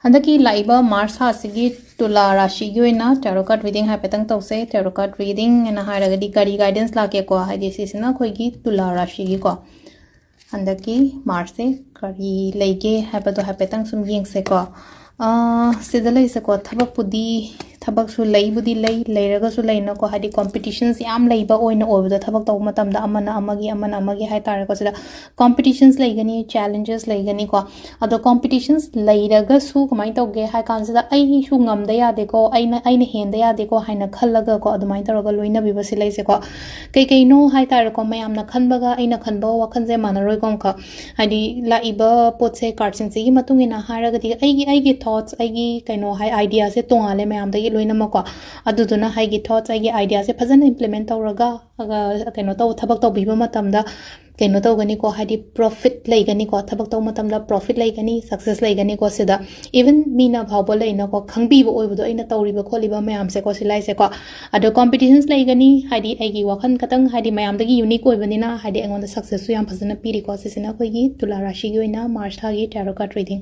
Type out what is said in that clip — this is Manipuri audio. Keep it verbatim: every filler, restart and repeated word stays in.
ꯍꯟꯗꯛꯀꯤ ꯂꯥꯛꯏꯕ ꯃꯥꯔꯁ ꯊꯥꯁꯤꯒꯤ ꯇꯨꯂꯥ ꯔꯥꯁꯤꯒꯤ ꯑꯣꯏꯅ tarot card reading ꯍꯥꯏꯐꯦꯠꯇꯪ ꯇꯧꯁꯦ꯫ Tarot card reading ꯍꯥꯏꯅ ꯍꯥꯏꯔꯒꯗꯤ ꯀꯔꯤ guidance ꯂꯥꯛꯀꯦꯀꯣ, ꯍꯥꯏꯗꯤ ꯁꯤꯁꯤꯅ ꯑꯩꯈꯣꯏꯒꯤ ꯇꯨꯂꯥ ꯔꯥꯁꯤꯒꯤꯀꯣ꯫ ꯍꯟꯗꯛꯀꯤ ꯃꯥꯔꯁꯁꯦ ꯀꯔꯤ ꯂꯩꯒꯦ ꯍꯥꯏꯕꯗꯣ ꯍꯥꯏꯐꯦꯠꯇꯪ ꯁꯨꯝ ꯌꯦꯡꯁꯦꯀꯣ꯫ ꯑꯥ, ꯁꯤꯗ ꯂꯩꯁꯦꯀꯣ, ꯊꯕꯛꯄꯨꯗꯤ, ꯊꯕꯛꯁꯨ ꯂꯩꯕꯨꯗꯤ ꯂꯩ, ꯂꯩꯔꯒꯁꯨ ꯂꯩꯅꯀꯣ, ꯍꯥꯏꯗꯤ competitions ꯌꯥꯝ ꯂꯩꯕ ꯑꯣꯏꯅ ꯑꯣꯏꯕꯗꯣ, ꯊꯕꯛ ꯇꯧꯕ ꯃꯇꯝꯗ ꯑꯃꯅ ꯑꯃꯒꯤ, ꯑꯃꯅ ꯑꯃꯒꯤ ꯍꯥꯏꯇꯥꯔꯦꯀꯣ, ꯁꯤꯗ competitions ꯂꯩꯒꯅꯤ, challenges ꯂꯩꯒꯅꯤꯀꯣ꯫ ꯑꯗꯣ competitions ꯂꯩꯔꯒꯁꯨ ꯀꯃꯥꯏꯅ ꯇꯧꯒꯦ ꯍꯥꯏ ꯀꯥꯟꯁꯤꯗ, "ꯑꯩꯁꯨ ꯉꯝꯗ ꯌꯥꯗꯦꯀꯣ, ꯑꯩꯅ, ꯑꯩꯅ ꯍꯦꯟꯗ ꯌꯥꯗꯦꯀꯣ" ꯍꯥꯏꯅ ꯈꯜꯂꯒꯀꯣ, ꯑꯗꯨꯃꯥꯏꯅ ꯇꯧꯔꯒ ꯂꯣꯏꯅꯕꯤꯕꯁꯤ ꯂꯩꯁꯦꯀꯣ꯫ ꯀꯩ ꯀꯩꯅꯣ ꯍꯥꯏ ꯇꯥꯔꯦꯀꯣ, ꯃꯌꯥꯝꯅ ꯈꯟꯕꯒ ꯑꯩꯅ ꯈꯟꯕ ꯋꯥꯈꯜꯁꯦ ꯃꯥꯟꯅꯔꯣꯏꯀꯣ ꯑꯃꯨꯛꯈꯛ꯫ ꯍꯥꯏꯗꯤ ꯂꯥꯛꯏꯕ ꯄꯣꯠꯁꯦ, cardꯁꯤꯡꯁꯤꯒꯤ ꯃꯇꯨꯡ ꯏꯟꯅ ꯍꯥꯏꯔꯒꯗꯤ, ꯑꯩꯒꯤ, ꯑꯩꯒꯤ thoughts, ꯑꯩꯒꯤ ꯀꯩꯅꯣ ꯍꯥꯏ, ideaꯁꯦ ꯇꯣꯡꯉꯥꯜꯂꯦ ꯃꯌꯥꯝꯗꯒꯤ ꯂꯣꯏꯅꯃꯛꯀꯣ꯫ ꯑꯗꯨꯗꯨꯅ ꯑꯩꯒꯤ thoughts, ꯑꯩꯒꯤ ideaꯁꯦ ꯐꯖꯅ implement ꯇꯧꯔꯒ, ꯑꯒ, ꯀꯩꯅꯣ ꯇꯧ, ꯊꯕꯛ ꯇꯧꯕꯤꯕ ꯃꯇꯝꯗ ꯀꯩꯅꯣ ꯇꯧꯒꯅꯤꯀꯣ, ꯍꯥꯏꯗꯤ profit ꯂꯩꯒꯅꯤꯀꯣ, ꯊꯕꯛ ꯇꯧꯕ ꯃꯇꯝꯗ profit ꯂꯩꯒꯅꯤ, success ꯂꯩꯒꯅꯤꯀꯣ꯫ ꯁꯤꯗ even ꯃꯤꯅ ꯐꯥꯎꯕ ꯂꯩꯅꯀꯣ, ꯈꯪꯕꯤꯕ ꯑꯣꯏꯕꯗꯣ ꯑꯩꯅ ꯇꯧꯔꯤꯕ ꯈꯣꯠꯂꯤꯕ ꯃꯌꯥꯝꯁꯦꯀꯣ, ꯁꯤ ꯂꯥꯏꯁꯦꯀꯣ꯫ ꯑꯗꯣ competitions ꯂꯩꯒꯅꯤ, ꯍꯥꯏꯗꯤ ꯑꯩꯒꯤ ꯋꯥꯈꯜ ꯈꯇꯪ, ꯍꯥꯏꯗꯤ ꯃꯌꯥꯝꯗꯒꯤ unique ꯑꯣꯏꯕꯅꯤꯅ, ꯍꯥꯏꯗꯤ ꯑꯩꯉꯣꯟꯗ successꯁꯨ ꯌꯥꯝ ꯐꯖꯅ ꯄꯤꯔꯤꯀꯣ꯫ ꯁꯤꯁꯤꯅ ꯑꯩꯈꯣꯏꯒꯤ ꯇꯨꯂꯥ ꯔꯥꯁꯤꯒꯤ ꯑꯣꯏꯅ ꯃꯥꯔꯁ ꯊꯥꯒꯤ tarot card reading꯫